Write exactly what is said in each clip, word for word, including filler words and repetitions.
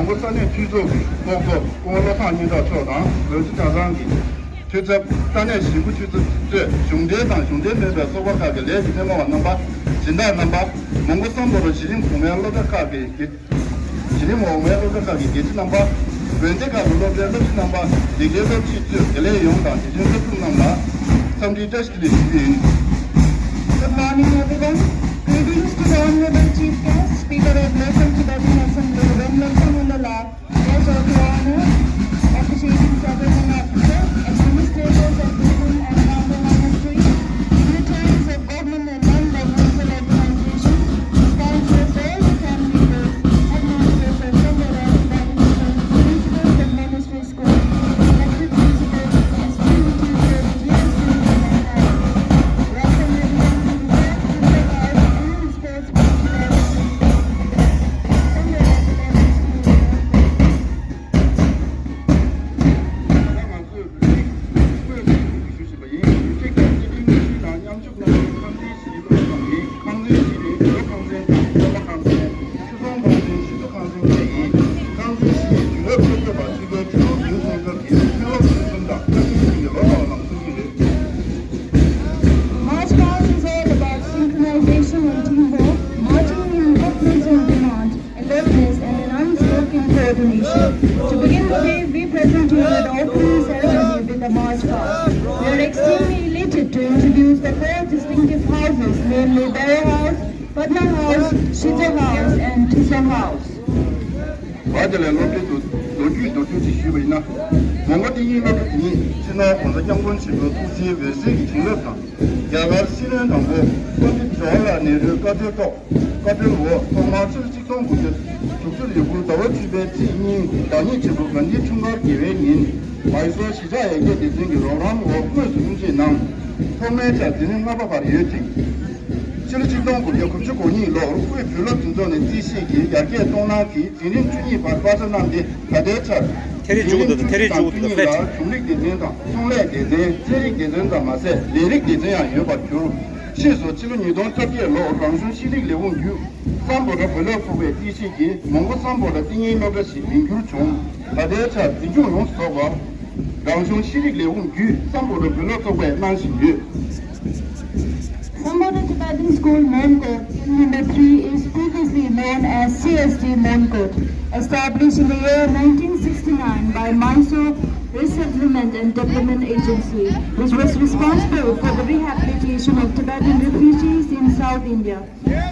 ས་གནས་འཐུས་ཚོགས་ཀྱི་ཚོགས་གཙོ་སྐུ་ངོ་བློ་བཟང་སྙན་གྲགས་མཆོག་དང་། བོད་སྤྱི་དེང་སང་གི་འཐུས་ཚབ། ས་གནས་གཞིས་འགོ་འཐུས་ཚབ་གཙོས་གཞུང་འབྲེལ་དང་གཞུང་འབྲེལ་མིན་པའི་ཚོགས་པ་ཁག་གི་ལས་ཀྱི་སྣེ་མོ་བ་རྣམ་པ། སྦྱིན་བདག་རྣམ་པ། མོན་གྷོ་སམ་བྷོ་ཊ་གཞི་རིམ་གོང་མའི་སློབ་གྲྭ་ཁག་གི་དགེ། གཞི་རིམ་འོག་མའི་སློབ་གྲྭ་ཁག་གི་དགེ་ཆེ་རྣམ་པ། དགོན་སྡེ་ཁག་གི་སློབ་གྲྭའི་སློབ་སྤྱི་རྣམ་པ། སྡེ་དགེའི་སློབ་སྤྱི་གཙོས་དགེ་ལས་ཡོངས་དང་དེ་བཞིན་སློབ་ཕྲུག་རྣམས་ལ་འཚམས་འདྲིའི་བཀྲ་ཤིས་བདེ་ལེགས་ཞུ་རྒྱུ་ཡིན། Good morning, everyone. Greetings to the Honorable Chief Guest, Speaker of Local Tibetan Assembly, Venerable Samunda Lap, Guest of Honor, officiating service and officer, administrators of Buddhism and Dharma monastery, dignitaries of government and non-governmental organizations, sponsors, all the camp leaders, headmasters of Sangha Radha Baptist Church, principals of monastery school, elected principals, and student teachers, dear students and parents. Welcome everyone to the third Sangha Radha Baptist Church. March past is all about synchronization and teamwork. Marching means uplifting demand, awareness, and an unspoken coordination. To begin the day, we present you with the opening ceremony with the march past. We are extremely elated to introduce the four distinctive houses, namely Bero House, Padma House, Shijo House, and Tisso House. བར་དེ་ལས་སློབ་གྲྭའི་མདོར་བསྡུས་མདོར་བསྡུས་ཤིག་ཞུས་པ་ཡིན་ན། མོན་གྷོ་ཏིང་ཡིག་སློབ་གྲྭ་དེ་ཉིད་སྤྱི་ནོར་༸གོང་ས་༸སྐྱབས་མགོན་ཆེན་པོའི་ཐུགས་བཞེད་འོད་གསལ་གྱི་བྱིན་རླབས་དང་། རྒྱ་གར་སྲིད་བློན་དང་པོ་པཎྜི་ཏ་ཇོ་ཧ་ལལ་ནེ་རུའི་བཀའ་འཁྲོལ་ཐོག་བཀའ་འཁྲོལ་འོག་ཐོག་མར་ཕྱི་ལོ་ཆིག་སྟོང་དགུ་བརྒྱ་དྲུག་ཅུ་རེ་དགུ་ཟླ་བ་བཅུ་པའི་ཚེས་གཉིས་བདག་ཉིད་ཆེན་པོ་གྷན་དྷིའི་འཁྲུངས་སྐར་དགེ་བའི་ཉིན། མཱི་སོར་གཞིས་ཆགས་ཡར་རྒྱས་སྡེ་ཚན་གྱི་རོགས་རམ་འོག་དངོས་སུ་དབུ་འབྱེད་གནང་། ཐོག་མའི་ཆར་འཛིན་རིམ་ལྔ་པ་བར་ཡོད་ཅིང་། ཕྱི་ལོ་ཆིག་སྟོང་དགུ་བརྒྱ་དགུ་བཅུ་གོ་གཉིས་ལོར་དབུས་བོད་སློབ་འཛིན་ཚོགས་ནས་རྩིས་བཞེས་ཀྱིས་ཡར་རྒྱས་གཏོང་གནང་གིས། འཛིན་རིམ་བཅུ་གཉིས་བར་པ་ཚ་གནང་སྟེ། ད་ལྟའི་ཆར་ཐེ་རི་འཛིན་རིམ་བཅུ་གཅིག་དང་བཅུ་གཉིས་ལ་གཞུང་རིག་སྡེ་ཚན་དང་ཚོང་ལས་སྡེ་ཚན། ཚན་རིག་སྡེ་ཚན་ཙམ་མ་ཟད་ལས་རིགས་སྡེ་ཚན་ཡང་ཡོད་པར་གྱུར། ཕྱིས་སུ་ཕྱི་ལོ་ཉིས་སྟོང་བཅོ་བརྒྱད་ལོར་རང་གཞུང་ཤེས་རིག་ལས་ཁུངས་བརྒྱུད། སམ་བྷོ་ཊ་བོད་སློབ་ཚོགས་པས་རྩིས་བཞེས་ཀྱིས་མོན་གྷོ་སམ་བྷོ་ཊ་ཏིང་ཡིག་སློབ་གྲྭ་ཞེས་མིང་བསྒྱུར་བྱུང་། ད་ལྟའི་ཆར་འཛིན་སྐྱོང་ཡོངས་སུ་རྫོགས་པ་རང་གཞུང་ཤེས་རིག་ལས་ཁུངས་བརྒྱུད་སམ་བྷོ་ཊ་བོད་སློབ་ཚོགས་པས་གནང་བཞིན་ཡོད། Sambodha Tibetan School Monkot, number three, is previously known as C S T Monkot, established in the year nineteen sixty-nine by Mysore Resettlement and Development Agency, which was responsible for the rehabilitation of Tibetan refugees in South India.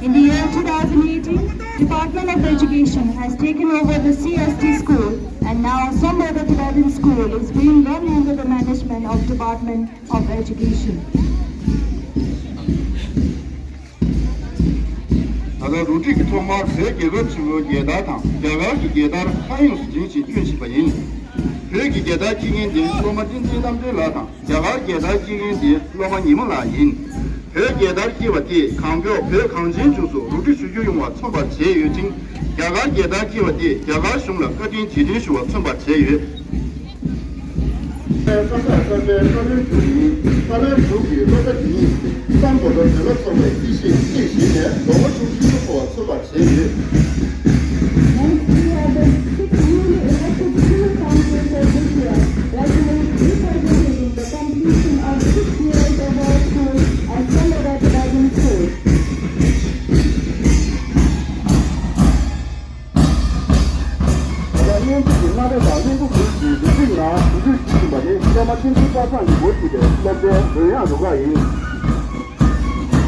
In the year two thousand eighteen, Department of Education has taken over the C S T school, and now Sambodha Tibetan School is being run under the management of Department of Education. ད་ལྟ་རུ་སྒྲིག་གིས་ཐོག་མར་བོད་རྒྱལ་ཁབ་ཆེན་པོའི་རྒྱལ་དར་དང་རྒྱ་གར་གྱི་རྒྱལ་དར་མཐའ་ཡོངས་སུ་བསྒྲེངས་ཤིང་བསྐྱོན་བཞིན་པ་ཡིན། བོད་ཀྱི་རྒྱལ་དར་འཁྱེར་མཁན་དེ་སློབ་མ་བསྟན་འཛིན་རྣམ་གྲོལ་ལགས་དང་། རྒྱ་གར་རྒྱལ་དར་འཁྱེར་མཁན་དེ་སློབ་མ་ཉི་མ་ལགས་ཡིན། བོད་རྒྱལ་དར་འཁྱེར་བ་དེས་གང་མགྱོགས་བོད་གངས་ཅན་ལྗོངས་སུ་རུ་སྒྲིག་ཞུ་རྒྱུ་ཡོང་བ་མཚོན་པར་བྱས་ཡོད་ཅིང་། རྒྱ་གར་རྒྱལ་དར་འཁྱེར་བ་དེས་རྒྱ་གར་གཞུང་ལ་བཀའ་དྲིན་རྗེས་དྲན་ཞུ་བ་མཚོན་པར་བྱས་ཡོད། ས་ས་ས་སའི་ས་བོན་དྲུག་ཡིན། ས་བོན་དྲུག་གི་སློབ་གྲྭ་དེ་ཉིད་སམ་བྷོ་ཊ་བོད་སློབ་ཚོགས་པས་རྩིས་བཞེས་རྩིས་བཞེས་ནས་ལོ་ངོ་དྲུག་ཅུ་སོང་བ་མཚོན་པར། Next, we have the six newly elected school council for this year, regularly representing the completion of six years of our school as Sambodha Tibetan School. ད་ལྟ་སྔོན་འགྲོ་གི་སྔ་རེས་དང་བློན་པོ་ཁུལ་གྱི་རུ་སྒྲིག་ནང་གོ་སྒྲིག་ཞུ་བཞིན་པ་ནི་སློབ་མ་བསྟན་འཛིན་པ་སངས་ཀྱིས་འགོ་ཁྲིད་པའི་སློབ་གྲྭའི་རོལ་དབྱངས་རུ་ཁག་ཡིན།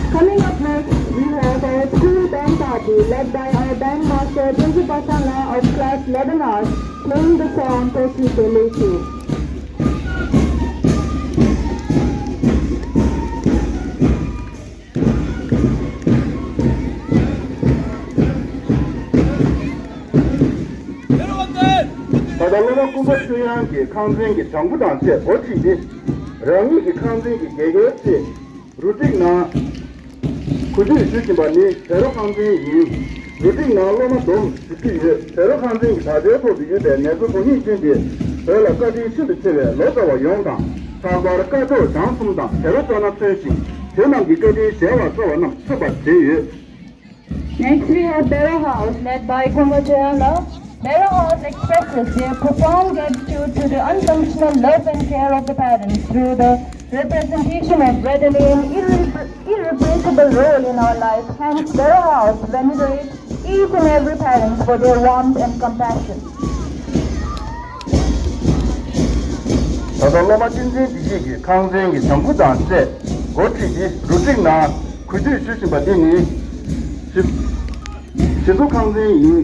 Coming up next, we have our school band party led by our band master Tenji Pasangla of class eleven R playing the song Toshi Teleshi. ད་ལྟ་སློབ་མ་ཀུན་དགའ་ཆོས་དབྱངས་ཀྱིས་ཁང་ཚན་གྱི་བྱང་བུ་དང་བཅས་འགོ་ཁྲིད་དེ། རང་ཉིད་ཀྱི་ཁང་ཚན་གྱི་རྒྱལ་ཁའི་ཆེད། རུ་སྒྲིག་ནང་གོ་སྒྲིག་ཞུ་བཞིན་པ་ནི་བོད་རོ་ཁང་ཚན་ཡིན། རུ་སྒྲིག་ནང་སློབ་མ་བསྡོམས་བཞི་བཅུ་ཡོད། བོད་རོ་ཁང་ཚན་གྱི་དྲ་རྒྱའི་ཐོག་ཏུ་ཡོད་པའི་ནད་གཞི་འགོ་རྙོག་ཅན་དེ་བོད་ལ་བཀའ་དྲིན་ཤིན་ཏུ་ཆེ་བའི་ལོ་ཙཱ་བ་ཡོངས་དང་། ལྷག་པར་སྐ་ཅོག་ལྗང་གསུམ་དང་བོད་རོ་ཙོ་ན་མཚོན་ཞིང་། བོད་ནང་གི་བཀའ་དྲིན་གཞལ་བར་དཀའ་བ་རྣམས་མཚོན་པར་བྱས་ཡོད། Next, we have Bero House, led by Konga Chayala. Vera House expresses their profound gratitude to the unconditional love and care of the parents through the representation of readily and irre- irreplaceable role in our life. Hence, Vera House venerates each and every parent for their warmth and compassion. ད་ལྟ་སློབ་མ་བསྟན་འཛིན་བདེ་སྐྱིད་ཀྱིས་ཁང་ཚན་གྱི་བྱང་བུ་དང་བཅས་འགོ་ཁྲིད་དེ་རུ་སྒྲིག་ནང་གུས་འདུད་ཞུ་བཞིན་པ་འདི་ནི་གཞི་གཞི་བཟོ་ཁང་ཚན་ཡིན།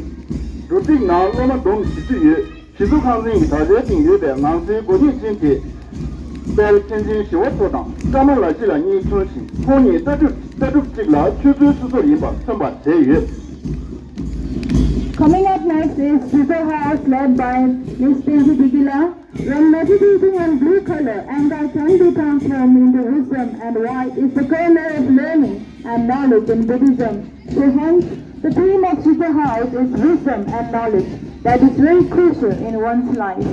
རུ་སྒྲིག་ནང་སློབ་མ་བསྡོམས་བཞི་བཅུ་ཡོད། གཞི་བཟོ་ཁང་ཚན་གྱི་དྲ་རྒྱའི་སྟེང་ཡོད་པའི་ངང་ཚུལ་འགོ་ཁྲིད་ཅན་དེ། དཔལ་མཁན་ཆེན་ཞི་བ་འཚོ་དང་ཀྲ་མ་ལ་ཤི་ལགས་གཉིས་མཚོན་ཞིང་ཁོང་གཉིས་ལྟ་གྲུབ་ལྟ་གྲུབ་གཅིག་ལ་ཆུ་ཚོད་སོ་སོར་ཡིན་པ་མཚོན་པར་བྱས་ཡོད། Coming up next is Sister House led by Miss Pinky Digila. When meditating on blue color, anger can be transformed into wisdom, and white is the color of learning and knowledge in Buddhism. So hence, the theme of Sister House is wisdom and knowledge that is very crucial in one's life.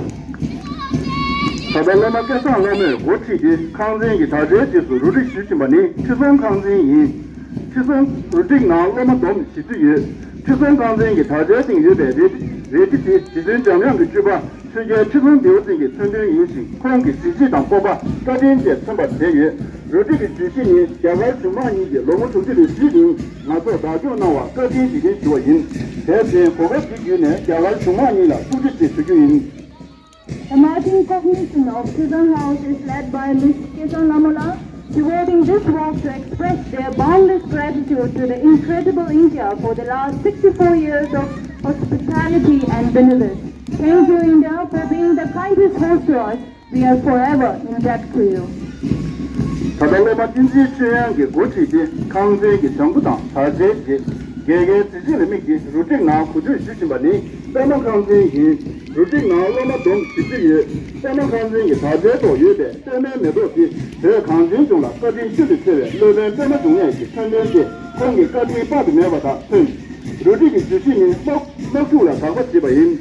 ད་ལྟ་སློབ་མ་སྐལ་བཟང་ལྷ་མོས་འགོ་ཁྲིད་དེ་ཁང་ཚན་གྱི་དྲ་རྒྱའི་རྗེས་སུ་རུ་སྒྲིག་ཞུ་བཞིན་པ་ནི་ཁྲི་སྲོང་ཁང་ཚན་ཡིན། ཁྲི་སྲོང་རུ་སྒྲིག་ནང་སློབ་མ་བསྡོམས་བཞི་བཅུ་ཡོད། ཁྲི་སྲོང་ཁང་ཚན་གྱི་དྲ་རྒྱའི་སྟེང་ཡོད་པའི་རལ་རལ་གྲི་དེ་རྗེ་བཙུན་འཇམ་དབྱངས་ཀྱི་སྤྲུལ་པ་ཆོས་རྒྱལ་ཁྲི་སྲོང་ལྡེའུ་བཙན་གྱི་མཚོན་དོན་ཡིན་ཞིང་ཁོང་གི་གཟི་བརྗིད་དང་སྤོབས་པ་བཀའ་དྲིན་བཅས་མཚོན་པར་བྱས་ཡོད། རུ་སྒྲིག་གི་བརྗོད་གཞི་ནི་རྒྱ་གར་གཞུང་མང་གཉིས་ཀྱིས་ལོ་ངོ་དྲུག་ཅུ་རེ་བཞིའི་རིང་ང་ཚོར་བདག་སྐྱོང་གནང་བར་བཀའ་དྲིན་རྗེས་དྲན་ཞུ་བ་ཡིན། དེར་བརྟེན་གོ་སྐབས་འདི་བརྒྱུད་ནས་རྒྱ་གར་གཞུང་མང་གཉིས་ལ་ཐུགས་རྗེ་ཆེ་ཞུ་རྒྱུ་ཡིན། The marching cognizance of Sister House is led by Miss Kesan Lamola, devoting this walk to express their boundless gratitude to the incredible India for the last sixty-four years of hospitality and benevolence. Thank you, India, for being the kindest host to us. We are forever indebted to you. ད་ལྟ་སློབ་མ་བསྟན་འཛིན་ཆོས་དབྱངས་ཀྱིས་འགོ་ཁྲིད་དེ་ཁང་ཚན་གྱི་བྱང་བུ་དང་དྲ་རྒྱའི་རྗེས་རྒྱལ་ཁའི་གཟི་བརྗིད་ལ་དམིགས་ཏེ་རུ་སྒྲིག་ནང་གུས་འདུད་ཞུ་བཞིན་པ་ནི་པདྨ་ཁང་ཚན་ཡིན། རུ་སྒྲིག་ནང་སློབ་མ་བསྡོམས་བཞི་བཅུ་ཡོད། པདྨ་ཁང་ཚན་གྱི་དྲ་རྒྱའི་ཐོག་ཡོད་པའི་པདྨའི་མེ་ཏོག་དེ་བོད་གངས་ཅན་ལྗོངས་ལ་བཀའ་དྲིན་ཤིན་ཏུ་ཆེ་བའི་སློབ་དཔོན་པདྨ་འབྱུང་གནས་ཀྱི་མཚོན་དོན་ཏེ་ཁོང་གི་བཀའ་དྲིན་དཔག་ཏུ་མེད་པ་དག་མཚོན། རུ་སྒྲིག་གི་བརྗོད་གཞི་ནི་དམག་དམག་འཁྲུག་ལ་དགག་པ་བྱེད་པ་ཡིན།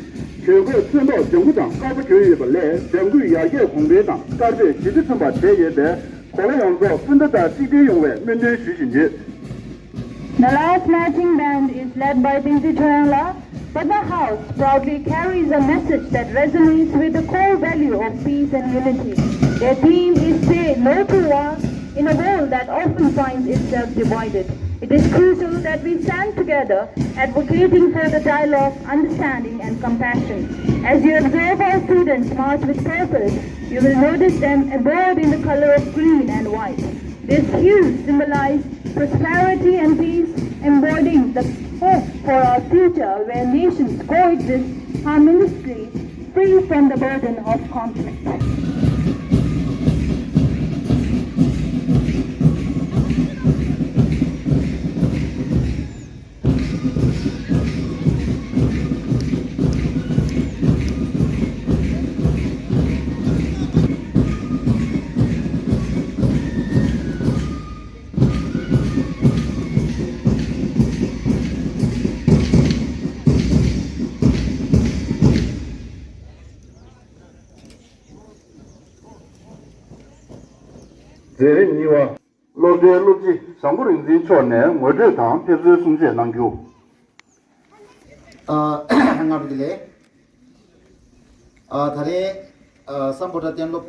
གྱོན་གོས་ཚོན་མདོག་ལྗང་གུ་དང་དཀར་པོ་གྱོན་ཡོད་པ་ལས་ལྗང་གུས་ཡར་རྒྱས་གོང་འཕེལ་དང་དཀར་པོས་ཞི་བདེ་མཚོན་པར་བྱས་ཡོད་པས་གོ་ལ་ཡོངས་རྫོགས་སྤུན་ཟླ་དང་གཅིག་སྒྲིལ་ཡོང་བའི་སྨོན་འདུན་ཞུ་བཞིན་ཡོད། The last marching band is led by Tenzin Choyang La. But the house proudly carries a message that resonates with the core value of peace and unity. Their theme is Say No to War in a world that often finds itself divided. It is crucial that we stand together, advocating for the dialogue, understanding, and compassion. As you observe our students march with purpose, you will notice them embroidered in the color of green and white. This hue symbolizes prosperity and peace, embodying the hope for a future where nations coexist harmoniously, free from the burden of conflict. མཛད་རིམ་གཉིས་པ། སློབ་གྲྭའི་སློབ་སྤྱི་བཟང་པོ་རིག་འཛིན་མཆོག་ནས་ངོ་སྤྲོད་དང་ཕེབས་བསུའི་གསུང་བཤད་གནང་རྒྱུ། ཨ། སྔ་དྲོ་བདེ་ལེགས། ཨ། ད་རེས་ཨ། སམ་བྷོ་ཊ་གཏན་སློབ་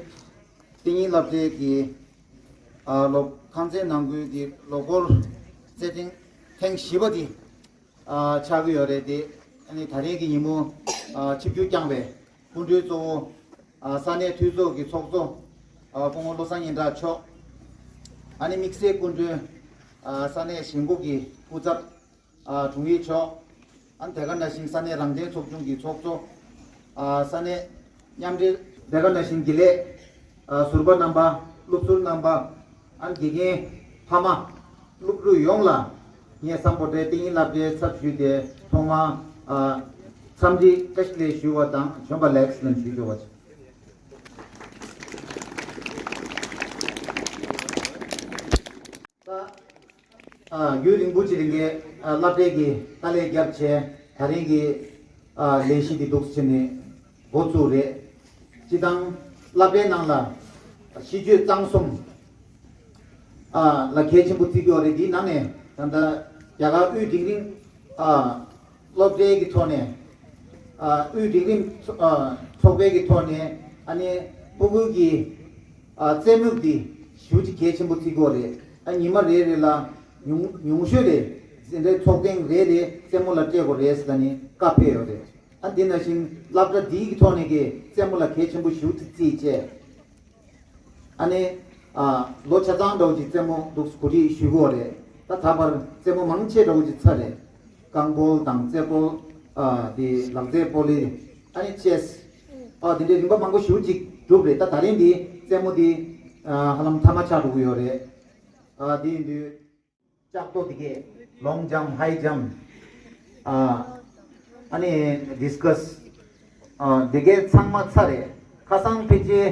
ཏིང་ཡིག་བསླབ་གྲྭའི་གི་ཨ། སློབ་ཁང་ཚན་ནང་ཁུལ་གྱི་ལོ་འཁོར་རྩེད་འགྲན་ཐེངས་བཞི་པ་དེ་ཨ། ཆགས་ཀྱི་ཡོད་རེད་དེ། ཨ་ནི་ད་རེས་ཀྱི་ཉིན་མོ་ཨ། ཆིབས་བསྒྱུར་བསྐྱངས་པའི་སྐུ་མགྲོན་གཙོ་བོ་ཨ། ས་གནས་འཐུས་ཚོགས་ཀྱི་ཚོགས་གཙོ་ཨ། སྐུ་ངོ་བློ་བཟང་སྙན་གྲགས་མཆོག་ཨ་ནི་དམིགས་བསལ་སྐུ་མགྲོན་ཨ། ས་གནས་གཞིས་འགོ་གི་སྐུ་ཚབ་ཨ། དྲུང་ཡིག་མཆོག་ཨ་ནི་དེ་ག་ནང་བཞིན་ས་གནས་རང་བདེན་ཚོགས་ཆུང་གི་ཚོགས་གཙོ་ཨ། ས་གནས་མཉམ་འབྲེལ་དེ་ག་ནང་བཞིན་དགེ་ལས་ཨ། ཟུར་པ་རྣམ་པ། སློབ་ཟུར་རྣམ་པ། ཨ་ནི་དགེ་རྒན་ཕ་མ། སློབ་ཕྲུག་ཡོངས་ལ་ངས་སམ་བྷོ་ཊའི་ཏིང་ཡིག་བསླབ་གྲྭའི་ཚབ་ཞུས་ཏེ་ཐོག་མར་ཨ། འཚམས་འདྲི་བཀྲ་ཤིས་བདེ་ལེགས་ཞུ་བ་དང་བྱོན་པ་ལེགས་ལབ་ཞུ་རྒྱུ་བ། ད་ཨ། རྒྱུན་རིང་པོ་ཅིག་རིང་གི་ཨ། བསླབ་གྲྭའི་གི་ཏཱ་ལའི་བརྒྱབ་བྱས་ད་རིང་གི་ཨ། ལས་གཞི་འདི་འདུག་སེ་བྱས་ནས་འགོ་བཙུགས་རེད། སྤྱི་བཏང་བསླབ་གྲྭའི་ནང་ལ་ཤེས་བརྗོད་གཙང་གསུམ་ཨ། ལ་གལ་ཆེན་པོ་བརྩི་གི་ཡོད་རེད། འདིའི་ནང་ནས་ད་ལྟ་རྒྱ་གར་དབུས་འབྲིང་རིམ་ཨ། སློབ་གྲྭའི་གི་ཐོག་ནས་ ཨ་དབུས་འབྲིང་རིམ་ཚོ་ཨ་ཚོགས་པའི་གི་ཐོག་ནས་ཨ་ནི་ཕྲུ་གུ་གི་ཨ་རྩེད་མོ་འདི་ཞེ་པོ་ཅིག་གལ་ཆེན་པོ་བརྩི་གི་ཡོད་རེད། ཨ་ཉི་མ་རེ་རེ་ལ་ཉུང་ཉུང་ཤོས་རེ་འཛིན་གྲྭའི་ཚོགས་ཐེངས་རེ་རེ་རྩེད་མོ་ལ་སྤྲད་དགོས་རེད་ཟེར་ནས་བཀའ་ཕེབས་ཡོད་རེད། ཨ་དེ་ནང་བཞིན་སློབ་གྲྭ་འདིའི་གི་ཐོག་ནས་གི་རྩེད་མོ་ལ་གལ་ཆེན་པོ་ཞེ་པོ་ཅིག་བརྩིས་བྱས། ཨ་ནི་ཨ་ལོ་ཆ་ཚང་འདྲ་བོ་ཅིག་རྩེད་མོ་འདུག་གོ་སྒྲིག་ཞུ་གི་ཡོད་རེད། ད་ད་བར་རྩེད་མོ་མང་ཆེ་འདྲ་བོ་ཅིག་ཚར་རེད། རྐང་སྤོལ་དང་རྩེ་སྤོལ། ཨ་དེ་ལག་རྩེད་སྤོ་ལོ། ཨ་ནི་ཅེས། ཨ་དེ་འདྲའི་རིམ་པ་མང་པོ་ཞེ་པོ་ཅིག་གྲུབ་རེད། ད་ད་རིང་འདི་རྩེད་མོ་འདི་ཨ་ཧ་ལམ་མཐའ་མ་ཆགས་འགྲོ་གི་ཡོད་རེད། ཨ་དེ་ཡིན་དུས། ལྕགས་རྡོ་དེ་གས་ལོང་ཇམ་ཧའི་ཇམ། ཨ་ཨ་ནི་ཌིས་ཀས། ཨ་དེ་གས་ཚང་མ་ཚར་རེད། ཁ་སང་ཕལ་ཆེར་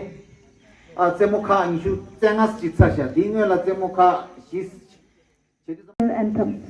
ཨ་རྩེད་མོ་ཁག་ཉི་ཤུ་རྩ་ལྔ་ཅིག་ཚར་ཤག་དེའི་སྔོན་ལ་རྩེད་མོ་ཁག་བཞི། བྱེད་དུས་ཙམ། Anthems.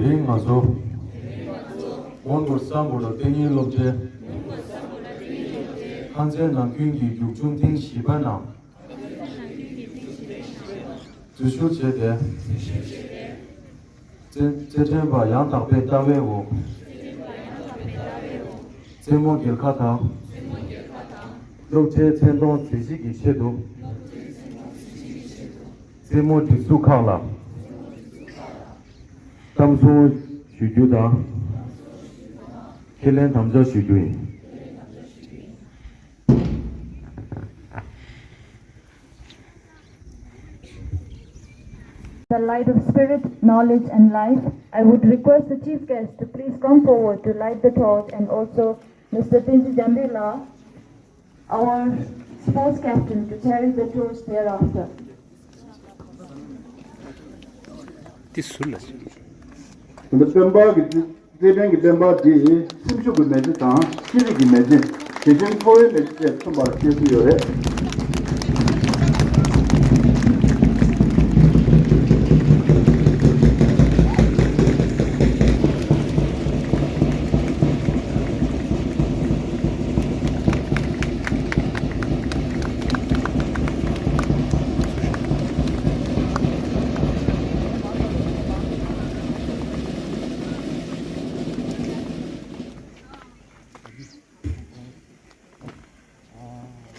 དེ་རིང་ང་ཚོ་མོན་གྷོ་སམ་བྷོ་ཊ་གཏན་ཉིན་སློབ་གྲྭའི་ཁང་ཚན་ནང་ཁུལ་གྱི་རྒྱུག་ཆུང་ཐེངས་བཞི་པ་ནང་འཛུལ་ཞུགས་བྱས་ཏེ། རྩེད་རྩེད་འགྲན་པ་ཡང་དག་པའི་ལྟ་བའི་འོག་རྩེད་མོ་རྒྱལ་ཁ་དང་། སློབ་གྲྭའི་མཚན་མཐོང་མཛེས་བརྗིད་ཀྱི་ཆེད་དུ། རྩེད་མོ་སྒྲིག་འཛུགས་ཁག་ལ་གཏམ་གསུང་ཞུ་རྒྱུ་དང་། ཁས་ལེན་དམ་བཅའ་ཞུ་རྒྱུ་ཡིན། The light of spirit, knowledge, and life, I would request the chief guest to please come forward to light the torch, and also Mister Tenji Jambila, our sports captain, to carry the torch thereafter. འདི་སྤེན་པ་གི་རྩེད་འགྲན་གྱི་སྤེན་པ་འདི་སེམས་ཤུགས་ཀྱི་མེ་ལྕེ་དང་ཤེས་རིག་གི་མེ་ལྕེ། དེ་བཞིན་འཚོ་བའི་མེ་ལྕེ་བཅས་མཚོན་པར་བཤད་ཀྱི་ཡོད་རེད།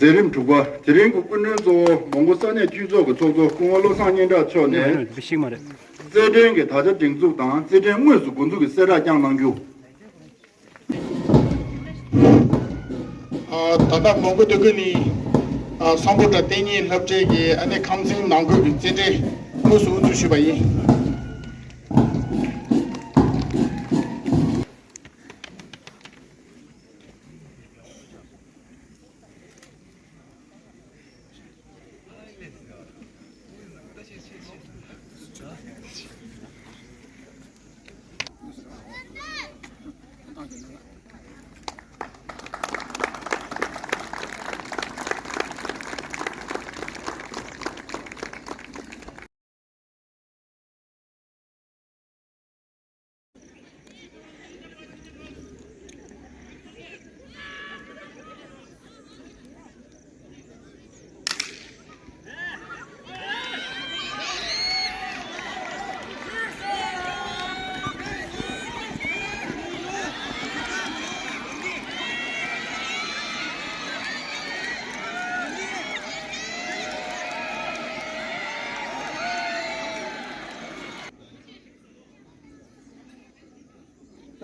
མཛད་རིམ་དྲུག་པ། དེ་རིང་གི་སྐུ་མགྲོན་གཙོ་བོ་མོན་གྷོ་ས་གནས་སྤྱི་ཚོགས་ཀྱི་ཚོགས་གཙོ་སྐུ་ངོ་བློ་བཟང་སྙན་གྲགས་མཆོག་ནས། རྩེད་འགྲན་གྱི་དག་ཆ་སྒྲིག་འཛུགས་དང་རྩེད་འགྲན་དངོས་སུ་འགོ་འཛུགས་ཀྱི་གསལ་བསྒྲགས་བསྐྱངས་གནང་རྒྱུ། ད་ལྟ་མོན་གྷོ་སྡོད་དགོན་ནི་སམ་བྷོ་ཊ་གཏན་ཉིན་སློབ་གྲྭའི་གི་ཨ་ནི་ཁང་ཚན་ནང་ཁུལ་གྱི་རྩེད་འགྲན་དངོས་སུ་དབུ་འཛུགས་ཞུས་པ་ཡིན།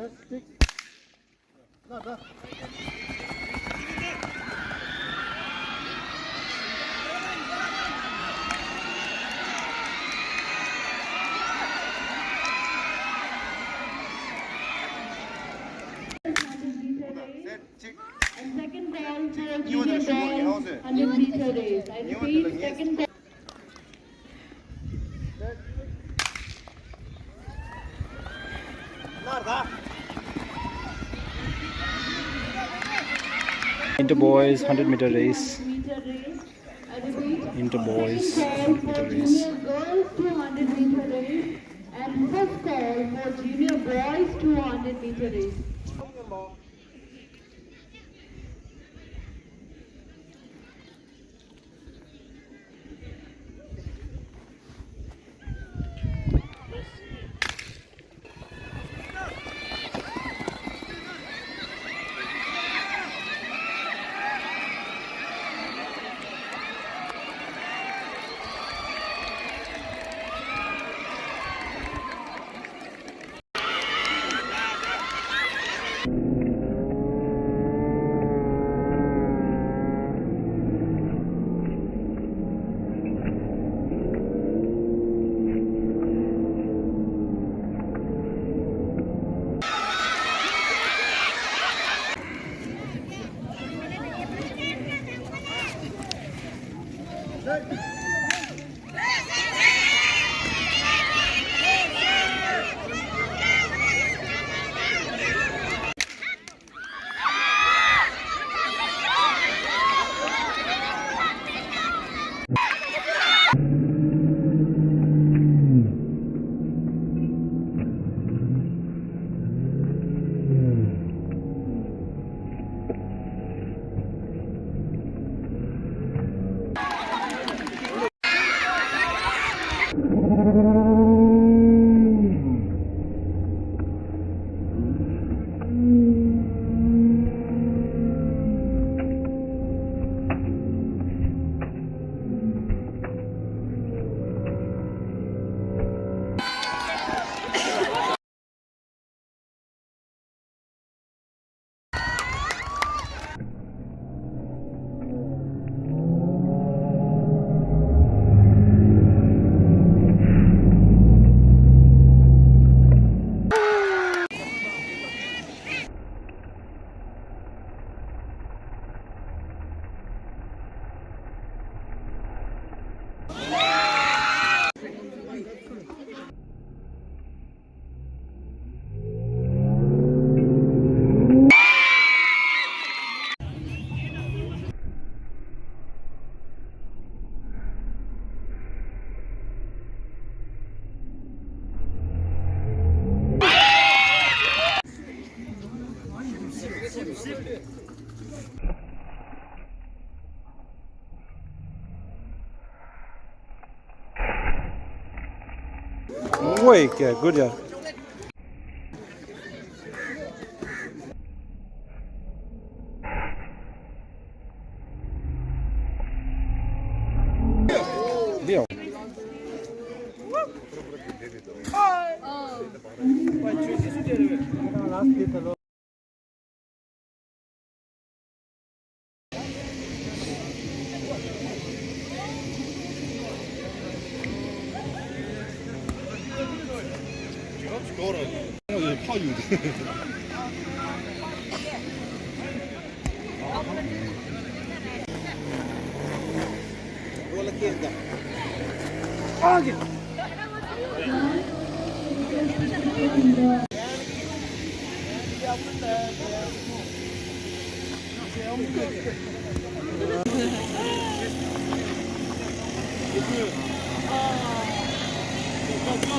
And second ball for junior boys, hundred meter race. I repeat, second ball. Inter boys hundred meter race. Inter boys hundred meter race. Girls two hundred meter race and first call for junior boys two hundred meter race. Oi, good job.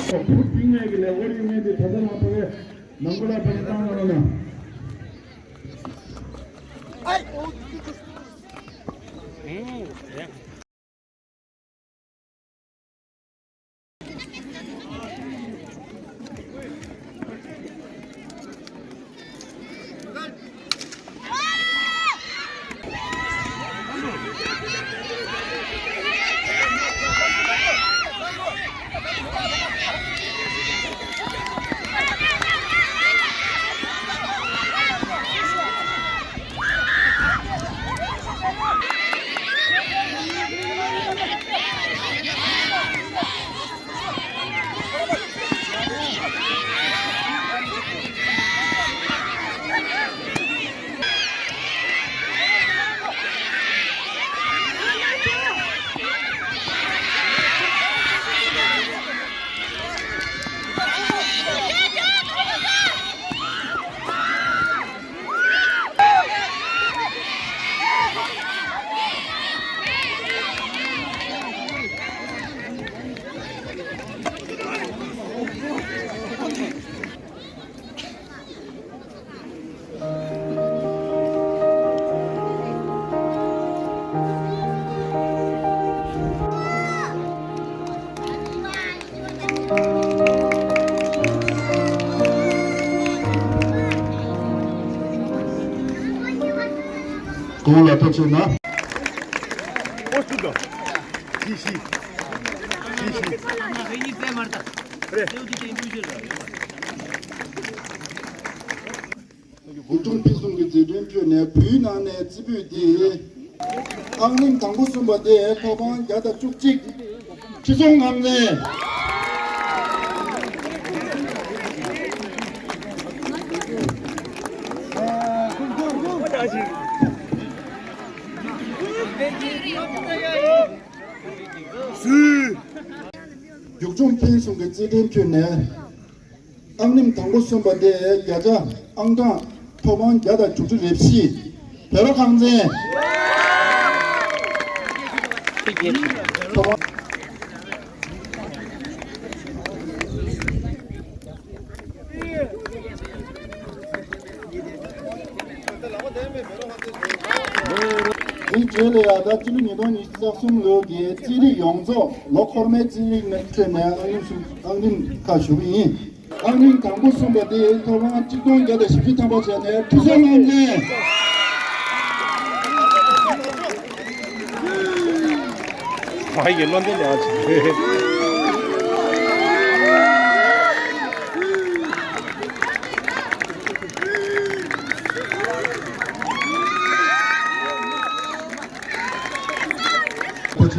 ཕུར་ཐིང་ངེ་གི་ལས་འོར་ཡོང་ངེ་དེ་ད་ལྟ་ལ་ཕ་གི་ནང་ཁུལ་ལ་ཕ་གི་བཏང་ན་ལོ་ན། ལ་ཐུགས་ཆེ་གནང་། ཡུལ་ལྗོངས་ཕུན་སུམ་གྱི་མཛད་འཕྲིན་ཁྲོད་ནས་བོད་ནང་ནས་རྩེ་ཕུད་འདི་ཨང་རིམ་དང་པོ་གསུམ་པ་དེ་ཐོབ་ཐང་བརྒྱ་དང་བཅུ་གཅིག་ཁྲི་སྲོང་ངམ་ནས། ཡུལ་ལྗོངས་ཕུན་སུམ་གྱི་རྩེ་འགྲན་ཁྲོད་ནས་ཨང་རིམ་དང་པོ་གསུམ་པ་དེ་བརྒྱ་ཆ་ཨང་གྲངས་ཐོབ་ཐང་བརྒྱ་དང་བཅུ་དྲུག་རེ་བཞི། བོད་རབ་རྒྱལ་མཚན། དེའི་རྗེས་ལ་ཡང་ད་སྤྱི་ལོ་ཉིས་སྟོང་ཉི་ཤུ་རྩ་གསུམ་ལོ་གི་རྩེད་རིགས་ཡོངས་རྫོགས་ལོ་འཁོར་མའི་རྩེད་རིགས་ནས་ཁྲོད་ནས་ཨང་རིམ་གསུམ་ཨང་རིམ་ཁག་ཞུ་གི་ཡིན། ཨང་རིམ་དང་པོ་གསུམ་པ་དེ་ཐོབ་ཐང་གཅིག་སྟོང་བརྒྱ་དང་བཞི་བཅུ་ཐམ་པ་བྱས་ནས་ཁྲི་སྲོང་ངམ་ནས། ང་ཡི་བློ་འདི་ལས་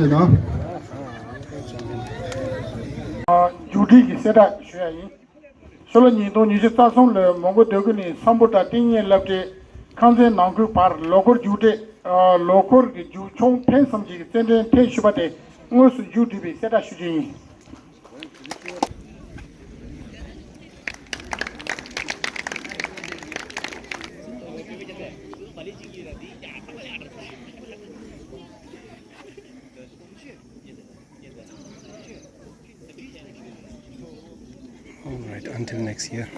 ཆེ། མགྱོགས་སྒྲིལ་གྱི་གསལ་བསྒྲགས་ཞུ་ཡ་ཡིན། ཕྱི་ལོ་ཉིས་སྟོང་ཉི་ཤུ་རྩ་གསུམ་ལོའི་མོན་གྷོ་སྡོད་དགོན་ནས་སམ་བྷོ་ཊ་བསྟི་གནས་སློབ་གྲྭའི་ཁང་ཚན་ནང་ཁུལ་བར་ལོ་འཁོར་རྒྱུགས་སྤྲོད། ལོ་འཁོར་གྱི་རྒྱུགས་མཆོང་འཕེན་གསུམ་གྱི་རྩེད་འགྲན་ཐེངས་བཞི་པ་དེ་དངོས་སུ་མཇུག་བསྒྲིལ་བའི་གསལ་བསྒྲགས་ཞུ་རྒྱུ་ཡིན། All right, until next year.